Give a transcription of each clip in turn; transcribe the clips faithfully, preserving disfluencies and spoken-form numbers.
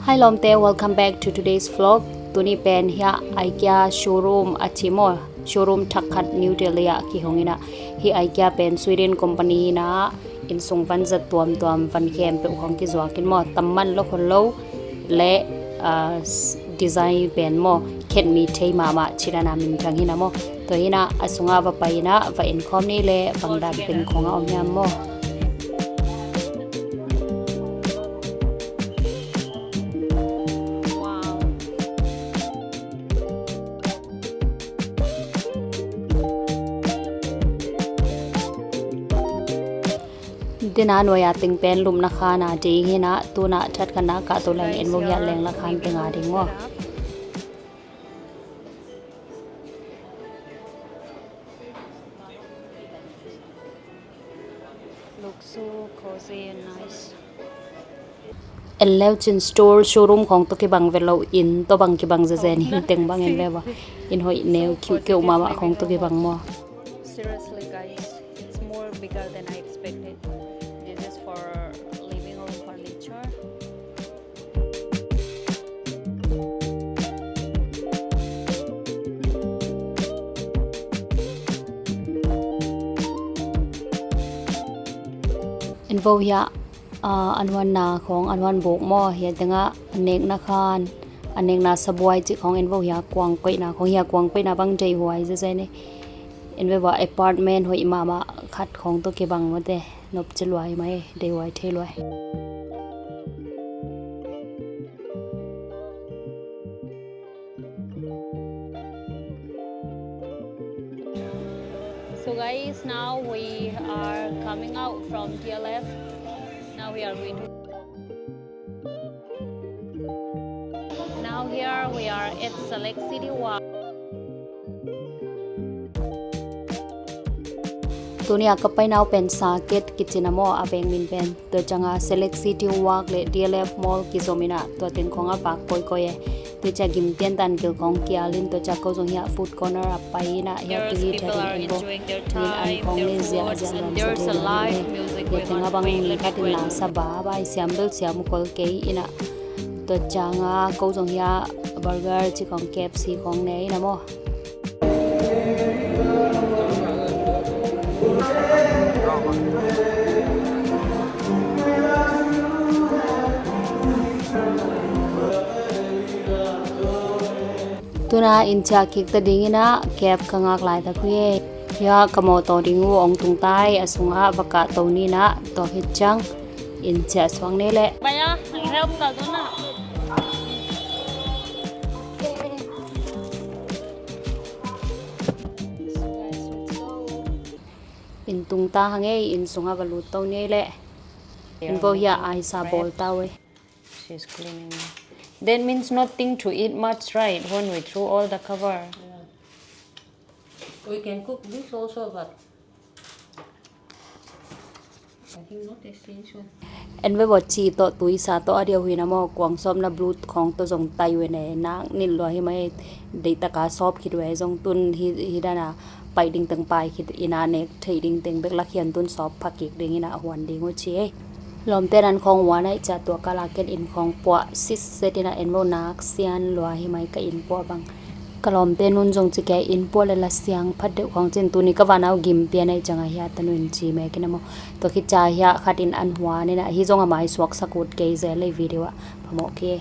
Hi lawmte, welcome back to today's vlog. Tuni pen hiah IKEA showroom a ci maw, showroom thak khat New Delhi ah kihong inah. Hi IKEA pen Sweden company inah, innsung vanzat tuamtuam, van khempeuh khawng kizuak in maw, tamman lo khol lo le, ah, s-, design pen maw, khetmi thei mahmah cih dan a minthang hi inah maw. Tua hi inah a sungah va pai inah va enkhawm ni le bangdan teng khawng a om hiam maw. Dena nuai a teng pen lupna khan a ding hi inah, tu inah that khat na kah to leng en vo hiah lengla khan teng a ding maw. Looks so cozy and nice. En leu cin store showroom khawng tawh kibang vet lo, inn tawh bang kibang zezen hi teng bang en leu a. Inn hoih neu khiuhkeuh mahmah khawng tawh kibang maw. Seriously guys, it's more bigger than I expected. This is for living room furniture. En vo hiah, ah, an huanna khawng, an huan buk maw, hiah tengah a nekna khan, a nekna sabuai cih khawng en vo hiah kuang koihna khawng, hiah kuang koihna bang deih huai zezen hi. En ve vo apartment hoih mahmah khat khawng tawh kibang mawte. Nop ci luai mai, dei huai thei luai. So guys, now we are coming out from D L F. Now we are going to Now here we are at Select City Walk. Tuni a ka paina uh pen Saket kici na maw a veng min pen. Tua ciang a Select City Walk le D L F Mall kizom inah tua teng khawng a vak kawikawi e. Tua ciang gimtian dan gil khawng kial in tua ciang ko zong hiah food corner a pai inah hiah tu hi thading en bo. Min an khawng ni ziahziah nuam sa ding hi. Hiah teng a bang mi khat in la sa ba bai siam bel siam khol kei inah. Tua ciang a ko zong hiah burger ci khawng K F C khawng ne inah maw. Tuna inn ciah kik ta ding inah cab ka ngak laitak uh hi. Hiah ka mawtaw ding uh hong tung ta hi, a sungah va kahto ni inah tua khit ciang inn ciah suak ni leh. Baya, help ka dona. Inn tung ta hang ei, inn sungah va lut to ni leh. Inn vo hiah aisa bawl ta uh ei. She's cleaning. That means nothing to eat much, right? When we threw all the cover. Yeah. We can cook this also, but I think not essential. En ve vo ci tawh tuisa tawh a dia uh hi na maw, kuang sawpna blut khawng tawh zong tai uh ei, nak nilh lua hi mai, deih taka sawp khit uh ei zong tun hi, hi dana pai ding teng pai khit inah nek theih ding teng bek lakhian tun sawp pha kik ding inah huan ding uh ci ei. Lawmte nan khawng huan aih ciah tua kala ken inn khawng puah sitset inah en vo nak sian lua hi mai ka inn puah bang. Ka lawmte nun zong ci kei inn puah le la siang phat deuh khawng cin tuni ka vana uh gim pian aih ciang a hiah ta nun ci me kina maw. Tua khit ciah hiah khat in an huan inah hi zong a mai suaksak ut kei zel ei video ah phamawh kei.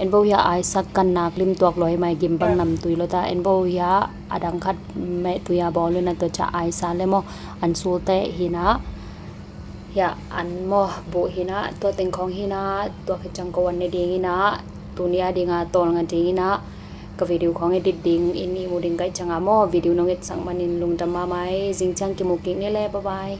En vo hiah aisak kan nak lim tuak lua hi mai gim bang nam tui lo ta. En vo hiah a dang khat meh tui a bawl inah tua ciah aisa le maw an sul teh hi inah. Hiah an maw buh hi inah tua teng khawng hi inah tua khit ciang ko an ne ding inah tuni a ding a tawlnga ding inah ka video khawng edit ding in i mu ding ka hih ciang a maw video nong etsak manin lungdam mahmah ei. Zing ciang kimu kik ni le, bye bye.